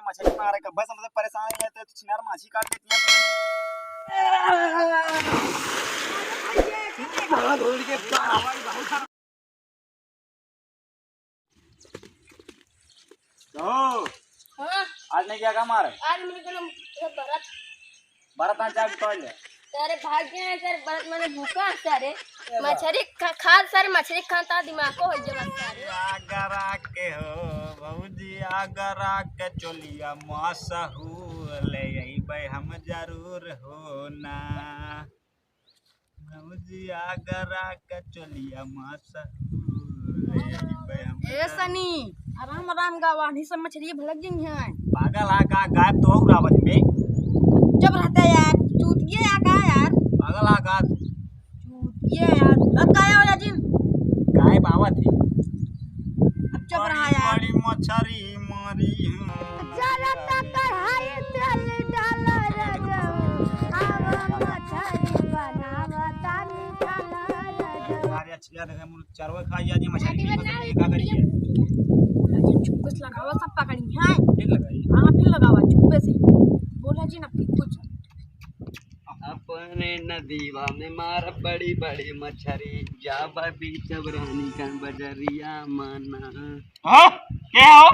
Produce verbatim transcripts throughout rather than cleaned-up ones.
मछली मारे का बस, हम तो परेशान है, तो छिनार माछी काट लेती है। कहो, हाँ। आज नहीं क्या काम आ रहा है? आज मेरे को ना, ये भरत। भरत आज चाय पकड़ ले। अरे भाग गया है सर, भरत मैंने भूखा है सारे। ये बात। मछली खा, खा सारे, मछली खाता दिमाग को हो गया सारे। आगरा के हो भौजी, आगरा के चोलिया मशहूर, ले अइबै हम जरूर हो ना। भौजी आगरा के चोलिया मशहूर, ले अइबै हम ए जरूर। सनी, आराम आराम गावा, नहीं सब मछली भड़क गई हैं। पागल आ का, गायब तो हो रावत में। चुप रहते यार, चूतिया या का यार? पागल आ का? चूतिया यार, अब गायब हो जा जिन। गायब आवत ही। अब चुप रहा यार। बड़ी मछरी मारी हूँ। जरा सा कढ़ाई तेल डाल रे जाऊ, आवा मछरी बनावा तानी खाला रे जाऊ। अरे अच्छा, देखे मुर्ग चरवे खाई जानी मछली की, मछली का करिए? चुप्पे से लगावा, सब पकड़ी हैं। फिर लगाई? हाँ, फिर लगावा चुप्पे से। बोला जी ना फिर कुछ। अपने नदीवा में मार बड़ी बड़ी मछरी, जाबा बीच रानी का बजरिया माना। हाँ? के हो?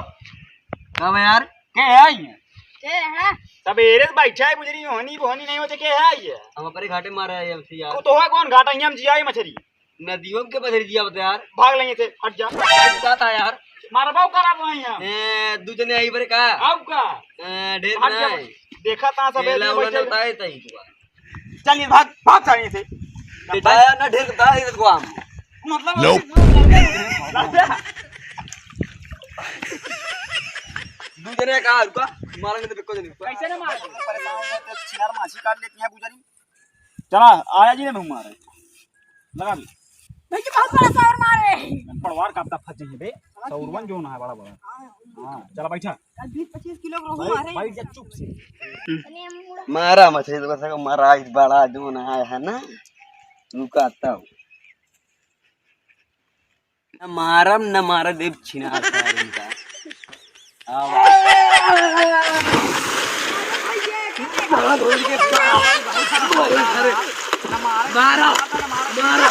का बा यार? के है ये? के है? सबेरे से बैठा है, बुजरी होनी बोहनी नहीं होते, के है ये? हम अपने घाटे मारे आए हैं यार। तो, तो है कौन घाटा? हम जिया मछरी। नदियों के बदल दिया बता यार। भाग लेंगे थे, हट जा। हट जाता यार। मारबाऊ करा वहीं हम। ए, दू जने आई बरे का? अब का? ए, ढेर हट जा। नहीं। देखा ता सब एला एरिया उला बैठे। नताए तई दुआ। चलिए भाग, भाग जाइए थे। बेटा यार ना ढेर का इधर को आम। मतलब Nope। दू जने का रुका, मारेंगे तो बिल्कुल नहीं। कैसे ना मार? परेशान हो गए थे, छिनार माछी काट लेती है बुजरी। चला, आया जी ने मुँह मारे। लगा दे। भैया बहुत बड़ा सावर मारे। पड़वार कापता फंसे हैं बे। सौरवन जो ना है बड़ा बड़ा। हाँ, चला बैठा। कल बीस पच्चीस किलो के रोहू बैठ, मारे। बैठ जा चुप से। मारा मछली तो कैसे को मारा, इस बड़ा जो ना है, है ना? रुका तब। न मारम, न मार देब छिनार सार इनका। आवा। मारा, मारा, मारा।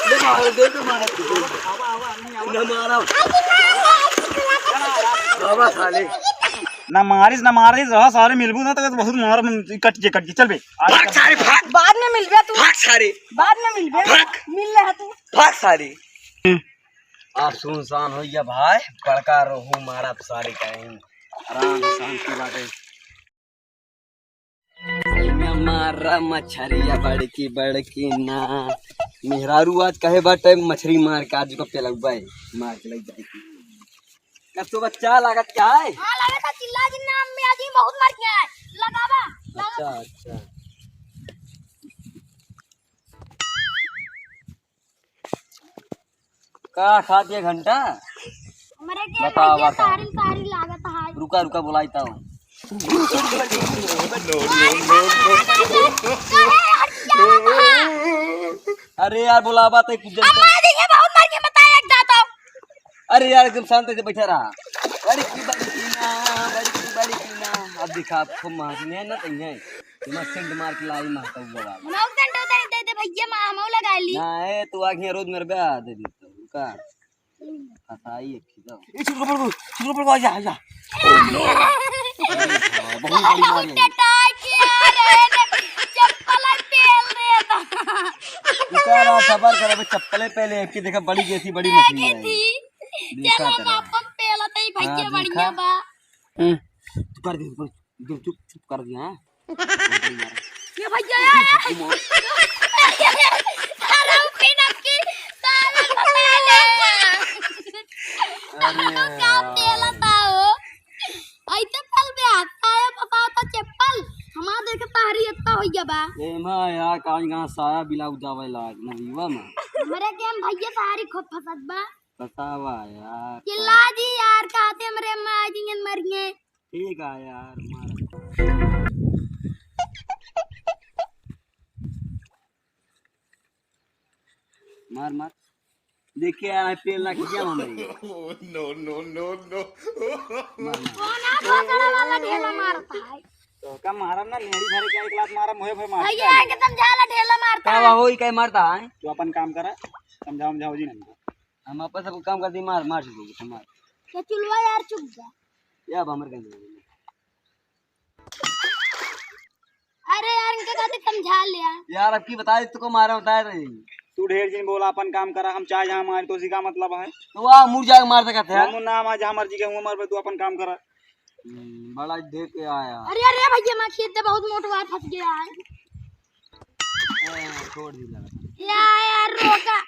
ले मार, दे तो मार। न मारा। बाबा साले। ना मारिस, ना मारिस, रहा सारे मिलबू ना तो बहुत मार कट के, कट के। चल बे। भाग सारे, भाग। बाद में मिलबे तू। भाग सारे। बाद में मिलबे। भाग। मिल रहा तू। भाग सारे। आज सुनसान हो गया भाई, बड़का रोहू मारब सारे कहीं। आराम से शांति बाटे। न मारा मछरिया बड़की बड़की ना। मेहरारू आज कहे बाटे मछरी मार के आज को पेलौबे, मार के लग जाए। कब तो बच्चा लागत का है? हाँ, लागत है चिल्ला जिन्ना में आज ही बहुत मर गया है। लगावा, लगावा। अच्छा, अच्छा। का खा दिया घंटा? हमरे के बताओ, भैया बताओ। तारी, तारी लागत है। रुका, रुका, बुलाई ताऊ। अरे यार, बुलावा तो कुछ जन अम्मा जी, ये बहुत मर के बताया एक दाता। अरे यार, एकदम शांत से बैठा रहा। बड़ी की बड़ी की ना, बड़ी की बड़ी की ना। अब देखा, आप खूब मार में है ना, तो यहीं। तुम्हारा सेंट मार के लाई मारता हुआ बाबा। हम लोग सेंट उधर ही दे दे भैया, माँ, हम लोग लगा ली। ना, ए, तू आगे रोज मेरे ब्याह दे दी तो, रुका। फसाई एक ही तो। ए, चुप कर, चुप कर, आ जा, आ जा। बहुत बड़ी मार है। टटाई के आ रहे ने, चप्पल पेल रहे था। इतारा सबर कर, अबे चप्पले पहले, एक की देखा बड़ी जैसी बड़ी मछली है। देखी थी। देखा चलो, तेरा। हम अपन पेला तई भैया हाँ, बढ़िया देखा। बा। हम्म। तू कर दे, तू कर, इधर चुप, चुप कर दिया, हाँ? ये भैया, ये, ये। अरे सारा पिनकी, सारा बता ले। अरे का यार। पेला था हो? ऐसे पल में हाथ आया, पता होता चप्पल। हमार देख तारी इतना हो गया बा। ए माँ यार, कहाँ कहाँ साया बिलाऊ जावे लाग, नदीवा में। हमरे के हम भैया सारी खूब फंसत बा। बतावा यार। चिल्ला जी यार, कहते हमरे माँ जी मर गए। ठीक है यार, मार। मार, मार। देखिए, यहाँ पेल ना खींचा हमारे। No, no, no, no। मार, मार। कौन है भोसड़ा वाला? ढेला मारता है। तो का मारा ना, लेड़ी भरे के एक लात मारा, मुहे भर मार। भैया, इनके समझा ला, ढेला मारता का है। बा होई, काहे मारता है? तू अपन काम करा, समझाओ, समझाओ जी नहीं। हम अपन सब काम करती, मार, मार दीजिए, मार। ये चुलवा यार चुप जा। या अब हमर गंज। अरे यार, इनके कहते समझा लिया। यार, अब की बताए, तुको मारा बताए रही। तू ढेर जिन बोला, अपन काम करा, हम चाहे जहाँ मारे, तो उसी का मतलब है। तो वाह, मुड़ जाके मार सकते हैं। हम ना, हम जहाँ मर्जी के हुआ मार, तू अपन काम करा। हम्म, बड़ा देख के आया। अरे, अरे भैया, मैं खेत से बहुत मोट बार फंस गया है। ए, छोड़ दी लगा। या यार, रोका।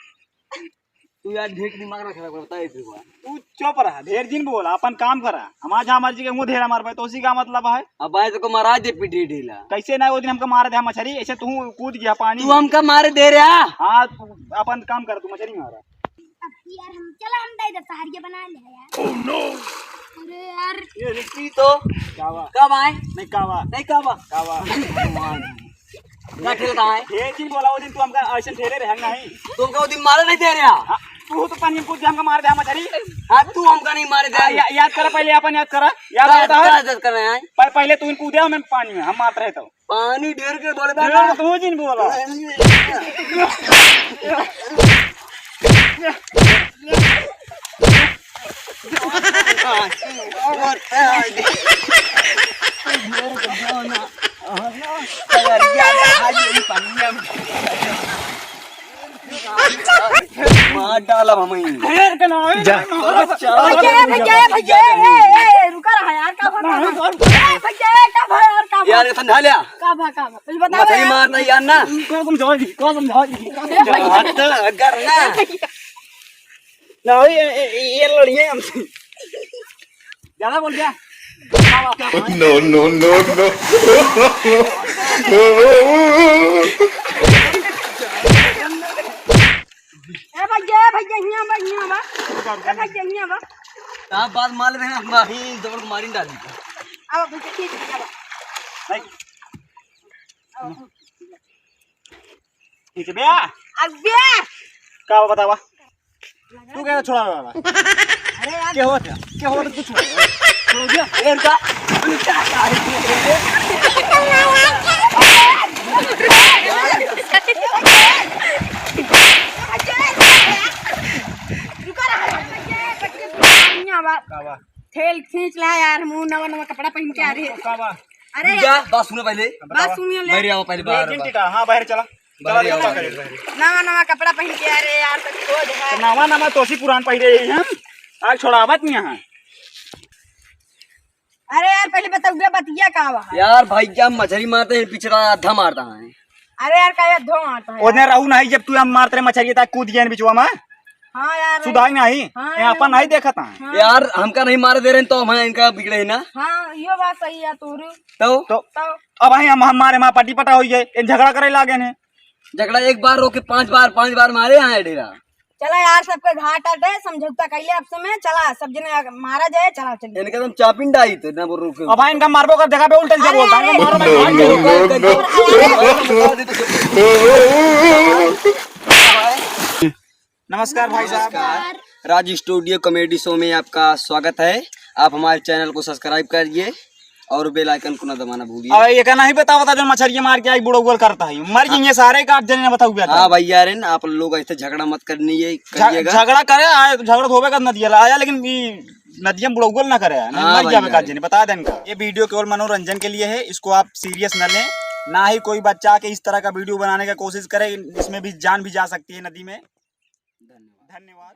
तू यार ढेर दिमाग ना खराब कर, बता इसे को। तू चुप रहा, ढेर जिन बोला, अपन काम करा। हम आज हमार जी के मुंह ढेर हमार भाई, तो उसी का मतलब है। अब भाई, तेको मारा दे पीठी ढीला। कैसे ना, वो दिन हमका मार दे, हम मछरी, ऐसे तू कूद गया पानी तू में। हमका मार दे रहा। हाँ, तू अपन काम कर, तू मछरी मारा। अब यार, हम चला, हम दे दे, सहारिया बना ले यार। Oh no! अरे यार। ये रिक्की तो। कावा। कब आए? नहीं, कावा। नहीं, कावा। कावा। का ठेलता है? ये दिन बोला, वो दिन तू हमका ऐसे ठेले रहे, नहीं? तू हमका वो दिन मारे नहीं दे रहा। हाँ, तू तो पानी में कूद के हमका मार दे, हम मछरी। हाँ, तू हमका नहीं मारे दे। आ, या-, याद करा पहले, अपन याद करा। याद आता है? याद कर रहे हैं। प-, पहले तू इनको दे, हम पानी में, हम मारते रहे तो। पानी ढेर के बोले ढेर बाबा। तू जिन बोला। मार डाला हमें। ढेर के ना है। जा। भैया, भैया, भैया, ए, ए, ए, रुका रहा यार, का भा, का भा? ए, भैया, का भा यार, का भा? यार, ये समझा लिया। का भा, का भा? कुछ बता मछली यार। मारता यार ना। का समझाओ जी, का समझाओ जी? ए, भैया। हट, हट कर ना। ना, ये, ये, ये लड़िए हमसे। ज्यादा बोल गया। No, no, no, no। ए भैया, ए भैया, हियाँ बा, हियाँ बा। ए भैया, हियाँ बा। आप बात मान रहे हैं, हम अभी दौड़ के मारी डाली। अब भैया, ठीक है, अब। नहीं। अब। ठीक है, बे। अब बे। का बतावा? तू क्या छोड़ा बाबा? अरे यार। क्या हुआ था? क्या हुआ था? तू छोड़ा। छोड़ दिया। ए, रुका। रुका रहा। का बा? ठेल खींच ला यार, मुंह नवा नवा कपड़ा पहन के आ रहे हैं। का बा? अरे जा, यार। बात सुनो पहले। बात सुनिए ले। बाहर आओ पहले, बाहर, बाहर। टिका, हाँ, बाहर चला। बाहर चला, आओ, चला। बाहर, बाहर। नवा नवा कपड़ा पहन के आ रहे यार, सब खोज है। तो नवा नवा तोसी पुरान पहिरे ही हम। आज छोड़ावत नहीं है। अरे यार, पहले बताओ, बे बतिया का हुआ है? यार, भाई क्या मछली मारते हैं, पिछड़ा आधा मारता है। अरे यार, का ये धो आता है ओने यार। रहू नहीं, जब तू हम मारते रहे मछली, ता कूद गया बिचवा में। हाँ यार। सुधाई नहीं। हाँ ये यार। अपन नहीं देखत है। हाँ। यार, हमका नहीं मारे दे रहे हैं, तो हम इनका बिगड़े है ना। हाँ, यो बात सही है तोर। तो? तो? तो? अब भाई हम, हमारे माँ पटी पटा हो गए, इन झगड़ा करे लागे ने। झगड़ा एक बार रोके पाँच बार, पाँच बार मारे यहाँ ढेरा। चला यार, सबके घाट आटे, समझौता कैले अब से में, चला, सब जने आग-, मारा जाए, चला, चल। इनके तुम चापिन डाई थे, ना वो रोके। अब भाई इनका मारबो कर, देखा बे उल्टा सीधा बोलता है, इनका मारो भाई। No, no, no, no। नमस्कार भाई साहब। नमस्कार। राज स्टूडियो कॉमेडी शो में आपका स्वागत है। आप हमारे चैनल को सब्सक्राइब करिए और बेल आइकन को ना दबाना भूलिए। अब ये कहना ही बतावा था, जो मछरिया मार के आई बुढ़ौगल करता है, मर जाएंगे सारे का, आप जने बताओ बेटा। हाँ भैया रे, आप लोग ऐसे झगड़ा मत करनी है, झ-, करिएगा। झगड़ा करे, आए तो झगड़ा होवे का नदिया ला आया, लेकिन ई नदिया में बुढ़ौगल ना करे, नहीं हाँ मर जावे भैया का रे। जने, बता देन का। ये वीडियो केवल मनोरंजन के लिए है, इसको आप सीरियस न लें, ना ही कोई बच्चा के इस तरह का वीडियो बनाने का कोशिश करें, इसमें भी जान भी जा सकती है नदी में। धन्यवाद। धन्यवाद।